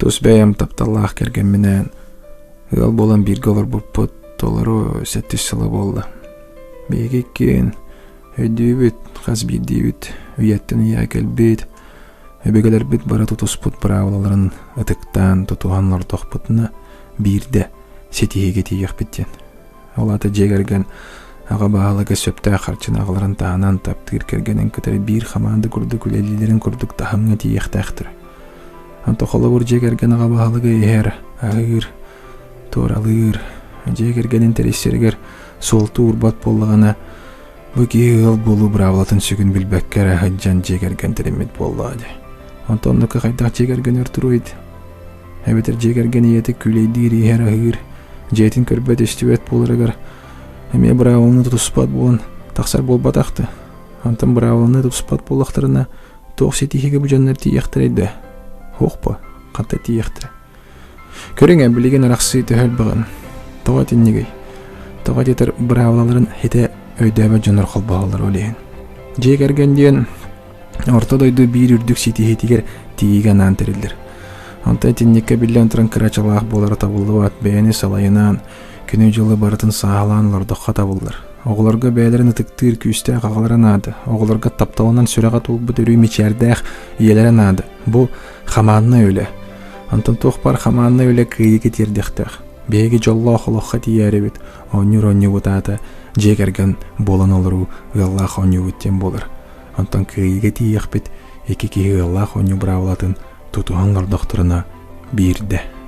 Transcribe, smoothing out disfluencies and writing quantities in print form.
Тус бэйэм тапталлаах кэргэмминээн ыал буолан бииргэ олорбуппут толору сэттис сыла буолла. Биһиги иккиэн өйдүүбүт, хас биирдиибит үйэттэн үйэҕэ кэлбит, өбүгэлэрбит бары тутуспут быраабылаларын ытыктаан, тутуһан олордохпутуна биирдэ ситиһиигэ тиийиэхпит диэн. Ол аата дьиэ кэргэн аҕа баһылыга сөптөөх харчыны аҕаларын таһынан таптыыр кэргэнин кытары биир хамаанда курдук үлэлииллэрин курдук таһымҥа тиийиэхтээхтэр. Онто холобур дьиэ кэргэн аҕа баһылыга иһэр, аһыыр, туоралыыр, дьиэ кэргэнин тэрийсэригэр суолта уурбат буоллаҕына, бу киһи ыал буолуу быраабылатын сүгүн билбэккэ эрэ сылдьан дьиэ кэргэн тэриммит буоллаҕа дии. Онтон оннукка хайдах дьиэ кэргэн өр туруой? Эбэтэр дьиэ кэргэн ийэтэ күүлэйдиир, иһэр-аһыыр, дьиэтин көрбөт-истибэт буоларыгар эмиэ быраабыланы тутуспат буолан тахсар буолбатах да. Онтон быраабыланы тутуспат буоллахтарына, туох ситиһиигэ бу дьоннор тиийиэхтэрэй да? Суох буо, ханта тиийиэхтэрэ. Көрүҥ ээ, билигин арахсыы төһө элбэҕин. Тоҕо итиннигий? Тоҕо диэтэр быраабылаларын хитэ өйдөөбөт дьоннор холбоһоллор ол иһин. Дьиэ кэргэн диэн Орто дойду биир үрдүк ситиһиитигэр тиийиигэ анаан тэриллэр. Онтон итинниккэ биллэн туран кырачалаах буолара табыллыбат, бэйэни салайынан, күнү-дьылы барытын сааһылаан олордоххо табыллар. Оҕолорго бэйэлэрин ытыктыыр күүстээх аҕалара наада, оҕолорго тапталынан сүрэҕэ туолбут өрүү мичээрдээх ийэлэрэ наада. Бу хамааннай үлэ. Онтон туох баар хамааннай үлэ кыайыыга тиэрдиэхтээх. Биһиги дьоллоох олоххо тиийээрибит, оонньуур оонньуубут аата дьиэ кэргэн буолан олоруу ыаллаах оонньуубут диэн буолар. Онтон кыайыыга тиийиэхпит икки киһи ыаллаах оонньуу быраабылатын тутуһан олордохторуна биирдэ.